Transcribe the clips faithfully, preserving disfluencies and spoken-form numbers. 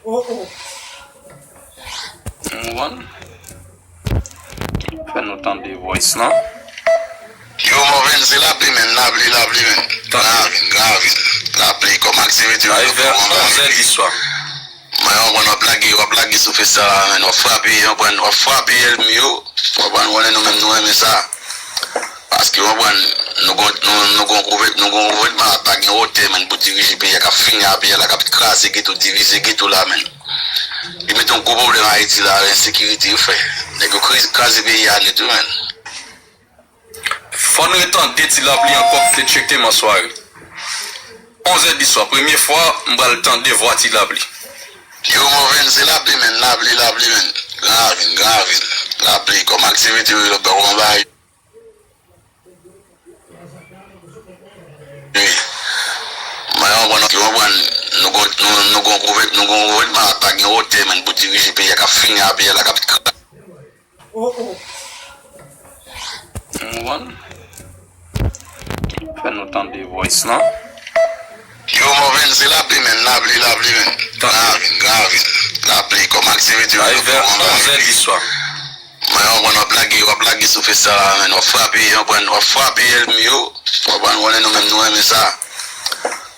Ou konprann? Fè nou tande voice lan. Yo, Morvan, se lapli, menn. Lapli, lapli, menn. Lapli, lapli. Lapli, kòm aktivite yo. Vè onzè di swa. Mwen, w konprann, w ap lage, w ap lage sou fes la, menn. W ap frape, w konprann, w ap frape ènmi yo. W konprann, konnen nou menm, nou renmen sa. Paske, w konprann, nou gon, nou, nou gon gouvèn-, nou gon gouvènman la pa gen wotè, menn, pou dirije peyi a, k ap fini a peyi a la, k ap kraze geto, divize geto la, menn. Li mete yon gwo pwoblèm Ayiti la, ensekirite, wi, frè. Nèg yo kriz-, kraze peyi a nèt, wi, menn. Fò n retande ti lapli ankò, se tchekteman sware. Onzè di swa, premye fwa, m pral tande vwa ti lapli. Yo, Morvan, se lapli, menn, lapli, lapli, menn. Gran ravin, gran ravin. Lapli, kòm aktivite yo, yo, yo, yo, Mwen, w konprann, w konprann, nou gon, nou, nou gon gouvèn-, nou gon gouvènman la pa gen wotè, menn, pou dirije peyi a, k ap fini a peyi a la, k ap kraze. Ou konprann? Fè nou tande voice lan. Yo, Morvan, se lapli, menn, lapli, lapli, menn. Lapli, lapli. Lapli, kòm aktivite yo, yo, yo, yo, onzè di swa. Mwen, w konprann, w ap lage, w ap lage sou fes la, menn, w ap frape, w konprann, w ap frape ènmi yo. W konprann, konnen nou menm, nou renmen sa.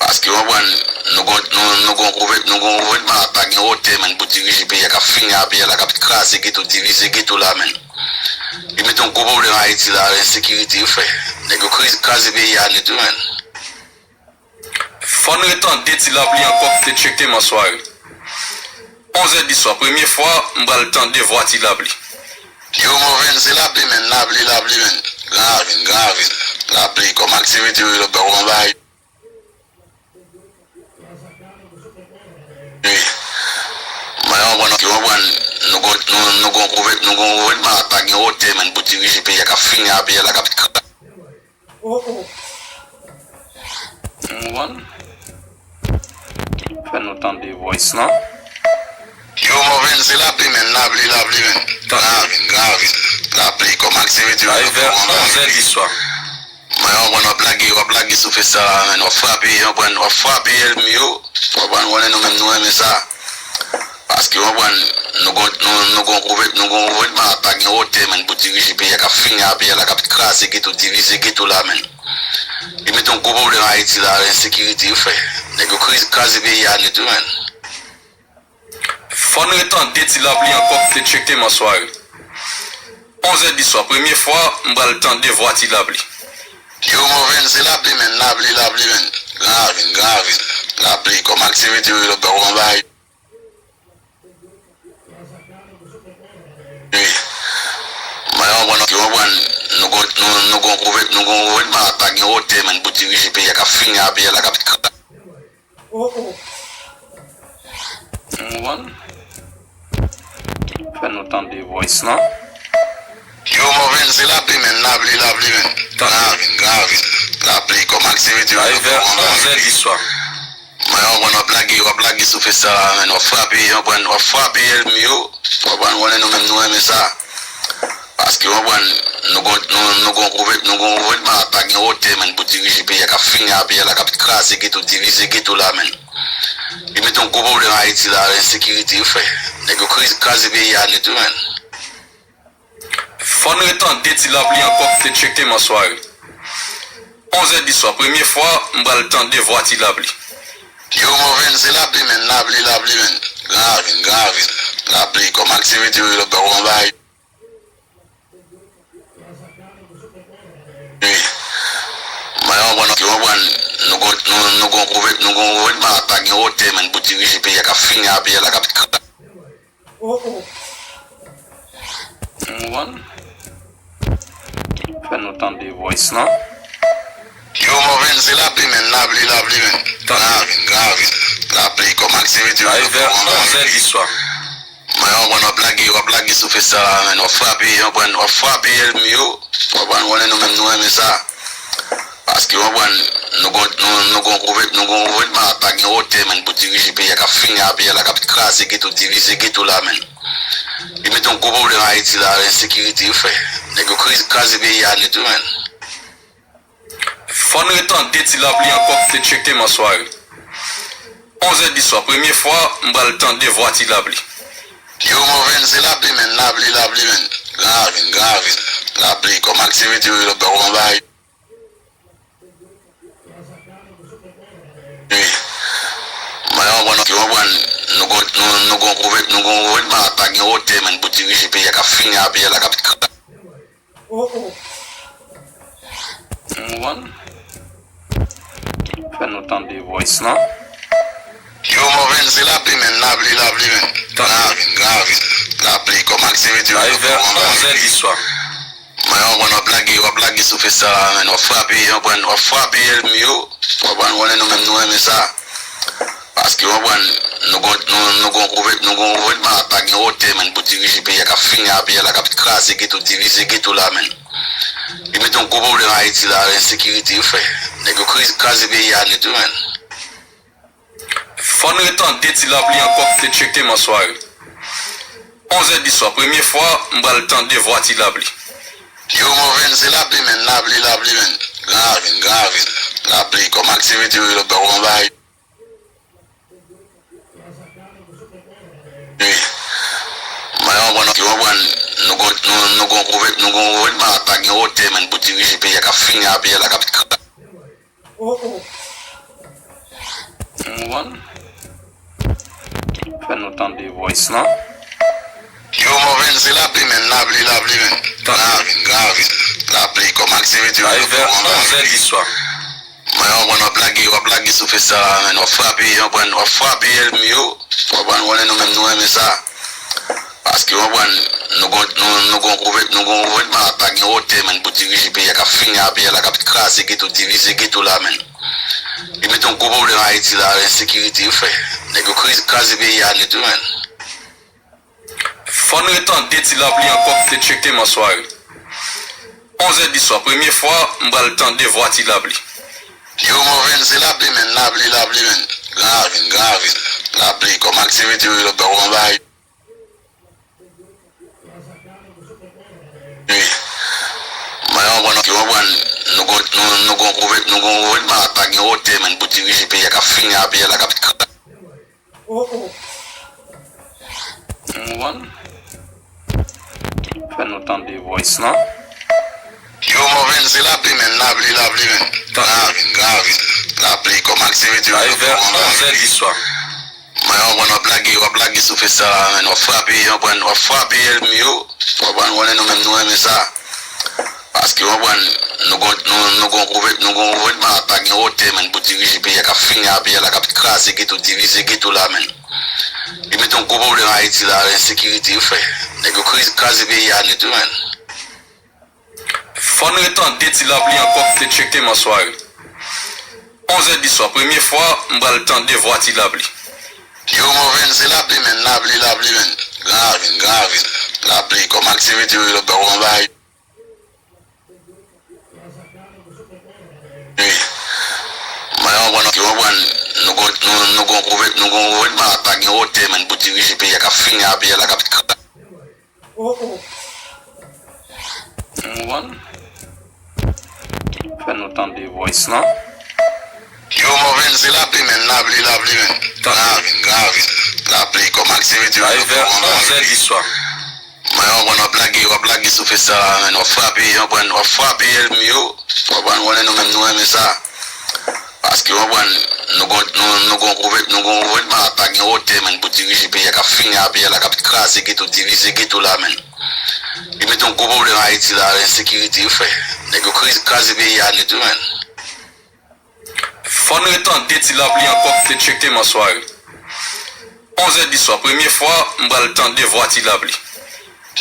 Paske, w konprann, nou gon, nou, nou gon gouvèn-, nou gon gouvènman la pa gen wotè, menn, pou dirije peyi a, k ap fini a peyi a la, k ap kraze geto, divize geto la, menn. Li mete yon gwo pwoblèm Ayiti la, ensekirite, wi, frè. Nèg yo kriz-, kraze peyi a nèt, wi, menn. Fò n retande ti lapli ankò, se tchekteman sware. Onzè di swa, premye fwa, m pral tande vwa ti lapli. Yo, Morvan, se lapli, menn, lapli, lapli, menn. Gran ravin, gran ravin. Lapli, kòm aktivite yo, yo, yo, yo, Mwen, w konprann, w konprann, nou gon, nou, nou gon gouvèn-, nou gon gouvènman la pa gen wotè, menn, pou dirije peyi a, k ap fini a peyi a la, k ap kraze. Ou konprann? Fè nou tande voice lan. Yo, Morvan, se lapli, menn, lapli, lapli, menn. Lapli, lapli. Lapli, kòm aktivite yo, yo, yo, yo, onzè di swa. Mwen, w konprann, w ap lage, w ap lage sou fes la, menn, w ap frape, w konprann, w ap frape ènmi yo. W konprann, konnen nou menm, nou renmen sa. Paske, w konprann, nou gon, nou, nou gon gouvèn-, nou gon gouvènman la pa gen wotè, menn, pou dirije peyi a, k ap fini a peyi a la, k ap kraze geto, divize geto la, menn. Li mete yon gwo pwoblèm Ayiti la, ensekirite, wi, frè. Nèg yo kriz-, kraze peyi a nèt, wi, menn. Fò n retande ti lapli ankò, se tchekteman sware. Onzè di swa, premye fwa, m pral tande vwa ti lapli. Yo, Morvan, se lapli, menn, lapli, lapli, menn. Gran ravin, gran ravin. Lapli, kòm aktivite yo, yo, yo, yo, Mwen, w konprann, w konprann, nou gon, nou, nou gon gouvèn-, nou gon gouvènman la pa gen wotè, menn, pou dirije peyi a, k ap fini a peyi a la, k ap kraze. Ou konprann? Fè nou tande voice lan. Yo, Morvan, se lapli, menn, lapli, lapli, menn. Lapli, lapli. Lapli, kòm aktivite yo, yo, yo, yo, onzè di swa. Mwen, w konprann, w ap lage, w ap lage sou fes la, menn, w ap frape, w konprann, w ap frape ènmi yo. W konprann, konnen nou menm, nou renmen sa. Paske, w konprann, nou gon, nou, nou gon gouvèn-, nou gon gouvènman la pa gen wotè, menn, pou dirije peyi a, k ap fini a peyi a la, k ap kraze geto, divize geto la, menn. Li mete yon gwo pwoblèm Ayiti la, ensekirite, wi, frè. Nèg yo kriz-, kraze peyi a nèt, wi, menn. Fò n retande ti lapli ankò, se tchekteman sware. Onzè di swa, premye fwa, m pral tande vwa ti lapli. Yo, Morvan, se lapli, menn, lapli, lapli, menn. Gran ravin, gran ravin. Lapli, kòm aktivite yo, yo, yo, yo, Mwen, w konprann, w konprann, nou gon, nou, nou gon gouvèn-, nou gon gouvènman la pa gen wotè, menn, pou dirije peyi a, k ap fini a peyi a la, k ap kraze. Ou konprann? Fè nou tande voice lan. Yo, Morvan, se lapli, menn, lapli, lapli, menn. Lapli, lapli. Lapli, kòm aktivite yo, yo, yo, yo, onzè di swa. Mwen, w konprann, w ap lage, w ap lage sou fes la, menn, w ap frape, w konprann, w ap frape ènmi yo. W konprann, konnen nou menm, nou renmen sa. Paske, w konprann, nou gon, nou, nou gon gouvèn-, nou gon gouvènman la pa gen wotè, menn, pou dirije peyi a, k ap fini a peyi a la, k ap kraze geto, divize geto la, menn. Li mete yon gwo pwoblèm Ayiti la, ensekirite, wi, frè. Nèg yo kriz-, kraze peyi a nèt, wi, menn. Fò n retande ti lapli ankò, se tchekteman sware. Onz è di swa, premye fwa m pral tande vwa ti lapli. Yo, Morvan, se lapli, menn, lapli, lapli, menn. Gran ravin, gran ravin. Lapli, kòm aktivite yo, lòt bò, kòman bagay? Wi. Mwen, yo, konprann, yo, konprann, nou gon, nou, nou gon gouvè-, nou gon gouvènman, pa gen wotè, menn, pou dirije peyi a k ap fini a peyi a la, k ap kraze. Oh, oh. Ou konprann? Fè nou tande voice lan. Yo, Morvan, se lapli, menn, lapli, lapli, menn. Gran ravin, gran ravin. Lapli, kòm aktivite yo, onz è di swa. Mwen, w ap lage, w ap lage sou fesa a, menn. W ap frape, w ap frape ènmi yo. W ap konnen nou menm nou renmen sa. Paske, w ap, nou gon, nou, nou gon gouvè-, nou gon gouvènman, pa gen wotè, menn, pou dirije peyi a k ap fini a peyi a la, k ap kraze geto, divize geto la, menn. Li mete yon gwo pwoblèm Ayiti la, ensekirite, frè. Nèg yo kriz-, kraze peyi a nèt, wi, menn. Fò n retande ti lapli ankò, kite tcheke manswari. Onz è di swa, premye fwa m pral tande vwa ti lapli. Yo, Morvan, se lapli, menn, lapli, lapli, menn. Gran ravin, gran ravin. Lapli, kòm aktivite yo, lòt bò, kòman bagay? Wi. Mwen, w konprann, yo, konprann, nou gon, nou, nou gon gouvè-, nou gon gouvènman, pa gen wotè, menn, pou dirije peyi a k ap fini a peyi a la, k ap kraze. Oh, oh. Ou konprann? Fè nou tande voice lan. Yo, Morvan, se lapli, menn, lapli, lapli, menn. Gran ravin, gran ravin. Lapli, kòm aktivite yo, onz è di swa. Mwen, w ap lage, w ap lage sou fesa a, menn, w ap frape, w ap, w ap frape ènmi yo. W ap konnen nou menm nou renmen sa. Paske, w ap, nou gon, nou, nou gon gouvè-, nou gon gouvènman, pa gen wotè, menn, pou dirije peyi a k ap fini a peyi a la, k ap kraze geto, divize geto la, menn. Li mete yon gwo pwoblèm Ayiti la, ensekirite, frè. Nèg yo kriz-, kraze peyi a nèt, wi, menn. Fò n retande ti lapli ankò, kite tcheke manswari. Onz è di swa, premye fwa m pral tande vwa ti lapli. Yo, Morvan, se lapli, menn, lapli, lapli, menn. Gran ravin, gran ravin. Lapli, kòm aktivite yo, lòt bò, kòman bagay? Wi. Mwen, w konprann, yo, konprann, nou gon, nou, nou gon gouvè-, nou gon gouvènman, pa gen wotè, menn, pou dirije peyi a k ap fini a peyi a la, k ap kraze. Oh, oh. Ou konprann? Fè nou tande voice lan. Yo, Morvan, se lapli, menn, lapli, lapli, menn. Gran ravin, gran ravin. Lapli, kòm aktivite yo, onz è di swa. Mwen, w ap lage, w ap lage sou fesa a, menn, w ap frape, w ap, w ap frape ènmi yo. W ap konnen nou menm nou renmen sa. Paske, w ap, nou gon, nou, nou gon gouvè-, nou gon gouvènman, pa gen wotè, menn, pou dirije peyi a k ap fini a peyi a la, k ap kraze geto, divize geto la, menn. Li mete yon gwo pwoblèm Ayiti la, ensekirite, frè. Nèg yo kriz-, kraze peyi a nèt, wi, menn. Fò n retande ti lapli ankò, kite tcheke manswari. Onz è di swa, premye fwa m pral tande vwa ti lapli. Yo, Morvan, se lapli, menn, lapli, lapli, menn. Gran ravin, gran ravin. Lapli, kòm aktivite yo, lòt bò, kòman bagay? Wi. Mwen, w konprann, yo, konprann, nou gon, nou, nou gon gouvè-, nou gon gouvènman, pa gen wotè, menn, pou dirije peyi a k ap fini a peyi a la, k ap kraze. Oh, oh. Ou konprann? Fè nou tande voice lan. Yo, Morvan, se lapli, menn, lapli, lapli, menn. Gran ravin, gran ravin. Lapli, kòm aktivite yo, onz è di swa. Mwen, w ap lage, w ap lage sou fesa a, menn, w ap frape, w ap, w ap frape ènmi yo. W ap konnen nou menm nou renmen sa. Paske, w ap, nou gon, nou, nou gon gouvè-, nou gon gouvènman, pa gen wotè, menn, pou dirije peyi a k ap fini a peyi a la, k ap kraze geto, divize geto la, menn. Li mete yon gwo pwoblèm Ayiti la, ensekirite, frè. Nèg yo kriz-, kraze peyi a nèt, wi, menn. Fò n retande ti lapli ankò, kite tcheke manswari. Onz è di swa, premye fwa m pral tande vwa ti lapli.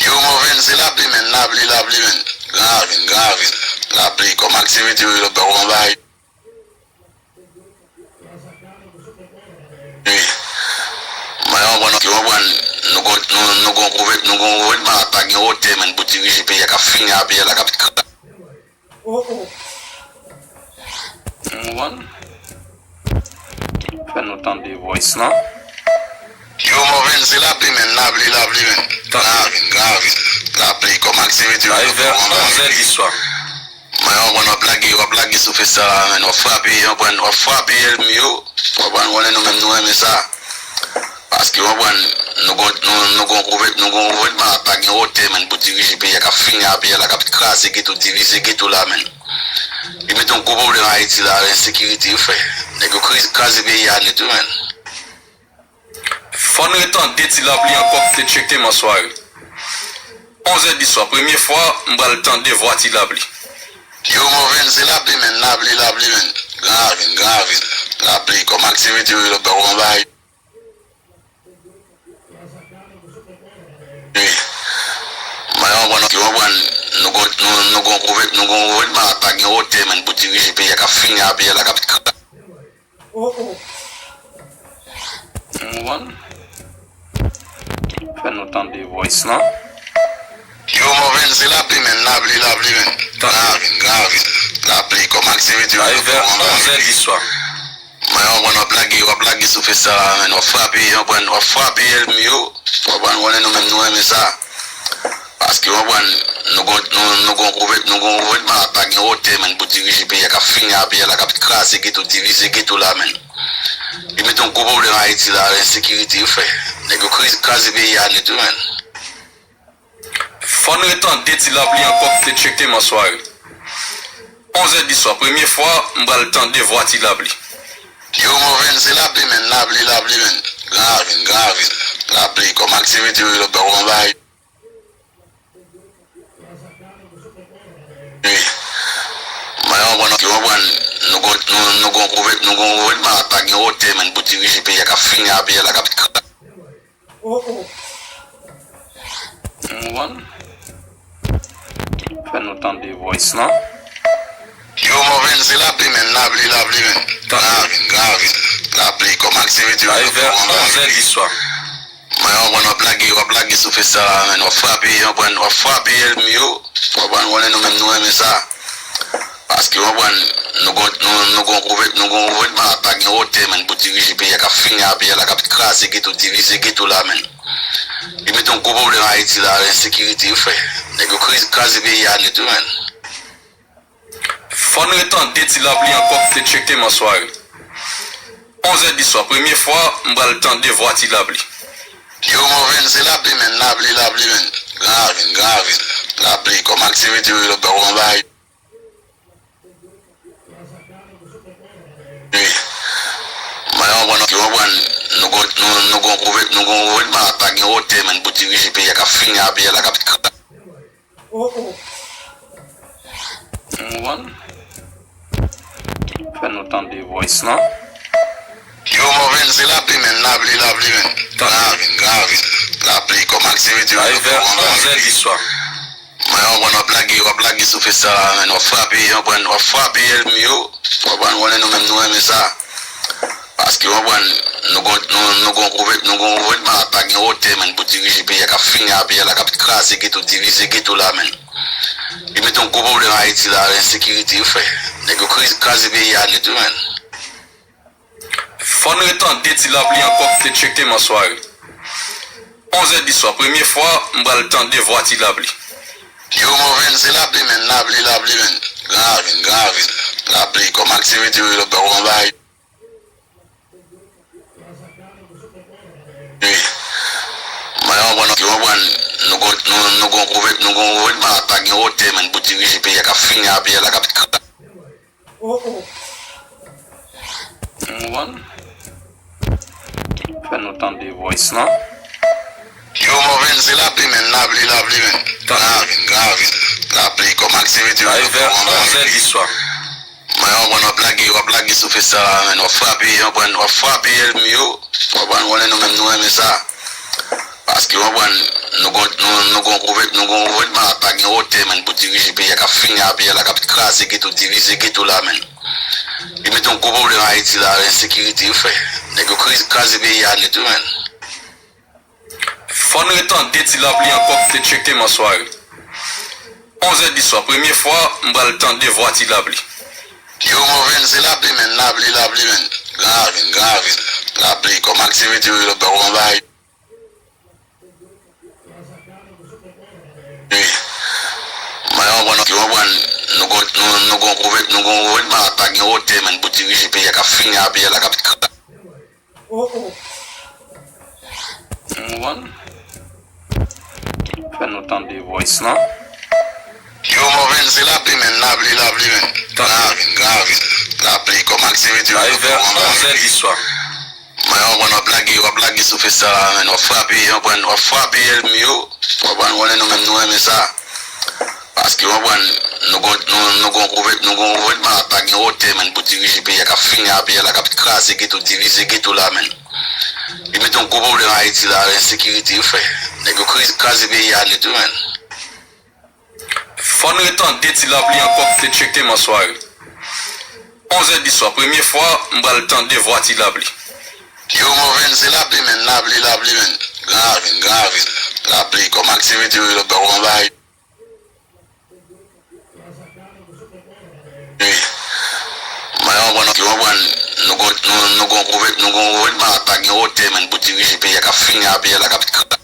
Yo, Morvan, se lapli, menn, lapli, lapli, menn. Gran ravin, gran ravin. Lapli, kòm aktivite yo, lòt bò, kòman bagay? Wi. Mwen, w konprann, yo, konprann, nou gon, nou, nou gon gouvè-, nou gon gouvènman, pa gen wotè, menn, pou dirije peyi a k ap fini a peyi a la, k ap kraze. Oh, oh. Ou konprann? Fè nou tande voice lan. Yo, Morvan, se lapli, menn, lapli, lapli, menn. Gran ravin, gran ravin. Lapli, kòm aktivite yo, onz è di swa. Mwen, w konprann, w ap lage, w ap lage sou fes sa la, menn. W ap frape, w konprann, w ap frape ènmi yo. W konprann, konnen nou menm nou renmen sa. Paske, w konprann, nou gon, nou, nou gon gouvè-, nou gon gouvènman la k pa gen wotè, menn, pou dirije peyi a, k ap fini a peyi a la, k ap kraze geto, divize geto la, menn. Li mete yon gwo pwoblèm Ayiti la, ensekirite, wi, frè. Nèg yo kriz-, kraze peyi a nèt, wi, menn. Fò n retande ti lapli ankò pou te tcheke manswari. Onz è di swa, premye fwa m pral tande vwa ti lapli. Yo, Mòvenn, se lapli, menn, lapli, lapli, menn. Gran ravin, gran ravin. Lapli, kòm aktivite yo, yo pa konn bay. Wi. Mwen, w konprann, w konprann, nou gon, nou, nou gon gouvè-, nou gon gouvènman la k pa gen wotè, menn, pou dirije peyi a, k ap fini a peyi a la, k ap Oh, oh. Ou konprann? Fè nou tande voice lan. Yo, Mòvenn, se lapli, menn, lapli, lapli, menn. Gran ravin, gran ravin. Lapli, kòm aktivite yo, yo vè onz è di swa. Mwen, w konprann, w ap lage, w ap lage sou fes sa la, menn, w ap frape, w konprann, w ap frape ènmi yo. W konprann, konnen nou menm nou renmen sa. Paske, w konprann, nou gon, nou, nou gon gouvè-, nou gon gouvènman la k pa gen wotè, menn, pou dirije peyi a, k ap fini a peyi a la, k ap kraze geto, divize geto la, menn. Li mete yon gwo pwoblèm Ayiti la, ensekirite, wi, frè. Nèg yo kriz-, kraze peyi a nèt, wi, menn. Fò n retande ti lapli ankò pou te tcheke manswari. Onz è di swa, premye fwa m pral tande vwa ti lapli. Yo, Mòvenn, se lapli, menn, lapli, lapli, menn. Gran ravin, gran ravin. Lapli, kòm aktivite yo, yo pa konn bay. Wi. Mwen, w konprann, w konprann, nou gon, nou, nou gon gouvè-, nou gon gouvènman la k pa gen wotè, menn, pou dirije peyi a, k ap fini a peyi a la, k ap Oh, oh. Ou konprann? Fè nou tande voice lan. Yo, Mòvenn, se lapli, menn, lapli, lapli, menn. Gran ravin, gran ravin. Lapli, kòm aktivite yo, yo pa konn bay. Mwen, w konprann, w ap lage, w ap lage sou fes sa la, menn, w ap frape, w konprann, w ap frape ènmi yo. W konprann, konnen nou menm nou renmen sa. Paske, w konprann, nou gon, nou, nou gon gouvè-, nou gon gouvènman la k pa gen wotè, menn, pou dirije peyi a, k ap fini a peyi a la, k ap kraze geto, divize geto la, menn. Li mete yon gwo pwoblèm Ayiti la, ensekirite, wi, frè. Nèg yo kriz-, kraze peyi a nèt, wi, menn. Fò n retande ti lapli ankò pou te tcheke manswari. Onz è di swa, premye fwa m pral tande vwa ti lapli. Yo, Mòvenn, se lapli, menn, lapli, lapli, menn. Gran ravin, gran ravin. Lapli, kòm aktivite yo, yo pa konn bay. Wi. Mwen, w konprann, w konprann, nou gon, nou, nou gon gouvè-, nou gon gouvènman la k pa gen wotè, menn, pou dirije peyi a, k ap fini a peyi a la, k ap Oh, oh. Ou konprann? Fè nou tande voice lan. Yo, Mòvenn, se lapli, menn, lapli, lapli, menn. Gran ravin, gran ravin. Lapli, kòm aktivite yo, yo pa konn bay. Mwen, w konprann, w ap lage, w ap lage sou fes sa la, menn, w ap frape, w konprann, w ap frape ènmi yo. W konprann, konnen nou menm nou renmen sa. Paske, w konprann, nou gon, nou, nou gon gouvè-, nou gon gouvènman la k pa gen wotè, menn, pou dirije peyi a, k ap fini a peyi a la, k ap kraze geto, divize geto la, menn. Li mete yon gwo pwoblèm Ayiti la, ensekirite, wi, frè. Nèg yo kriz-, kraze peyi a nèt, wi, menn. Fò n retande ti lapli ankò pou te tcheke manswari. Onz è di swa, premye fwa m pral tande vwa ti lapli. Yo, Mòvenn, se lapli, menn, lapli, lapli, menn. Gran ravin, gran ravin. Lapli, kòm aktivite yo, yo pa konn bay. Wi. Mwen, w konprann, w konprann, nou gon, nou, nou gon gouvè-, nou gon gouvènman la k pa gen wotè, menn, pou dirije peyi a, k ap fini a peyi a la, k ap Oh, oh. Ou konprann? Fè nou tande voice lan. Yo, Mòvenn, se lapli, menn, lapli, lapli, menn. Gran ravin, gran ravin. Lapli, kòm aktivite yo, yo pa konn bay. Mwen, w konprann, w ap lage, w ap lage sou fes sa la, menn, w ap frape, w konprann, w ap frape ènmi yo. W konprann, konnen nou menm nou renmen sa. Paske, w konprann, nou gon, nou, nou gon gouvè-, nou gon gouvènman la k pa gen wotè, menn, pou dirije peyi a, k ap fini a peyi a la, k ap kraze geto, divize geto la, menn. Li mete yon gwo pwoblèm Ayiti la, ensekirite, wi, frè. Nèg yo kriz-, kraze peyi a nèt, wi, menn. Fò n retande ti lapli ankò pou te tcheke manswari. Onz è di swa, premye fwa m pral tande vwa ti lapli. Yo, Mòvenn, se lapli, menn, lapli, lapli, menn. Gran ravin, gran ravin. Lapli, kòm aktivite yo, yo pa konn bay. Wi. Mwen, w konprann, w konprann, nou, Gon- nou, nou gon gouvè- nou gon gouvènman la pa gen wotè, menn, pou dirije peyi a k ap fini a peyi a la k ap kra- Oh, oh. Ou konprann? Fè nou tande voice lan. Yo, Mòven, se lapli, menn, lapli, lapli, menn. Gravin, gravin. Lapli, kòm aktivite yo. Ay vè onz è di swa. Mwen, w konprann, w ap lage, w ap lage sou fes sa la, menn. W ap frape, w konprann, w ap frape ènmi yo. W konprann, konnen nou menm nou renmen sa. Paske, w konprann, nou gon, nou, nou gon gouvè- nou gon gouvènman la pa gen wotè, menn, pou dirije peyi a k ap fini a peyi a la k ap kraze geto, divize geto la, menn. Li mete yon gwo pwoblèm Ayiti la, ensekirite, frè. Nèg yo kri- kraze peyi a nèt, wi, menn. Fò n retande Ti Lapli ankò ki te tcheke m answare. Onz è di swa, premye fwa m pral tande vwa Ti Lapli. Yo, Mòven, se lapli, menn, lapli, lapli, menn. Gravin, gravin. Lapli, kòm aktivite yo, lòt bò, w konprann, bagay. Wi. Mwen, w konprann, w konprann, nou gon- nou, nou gon gouvè- nou gon gouvènman la pa gen wotè, menn, pou dirije peyi a k ap fini a peyi a la k ap kra-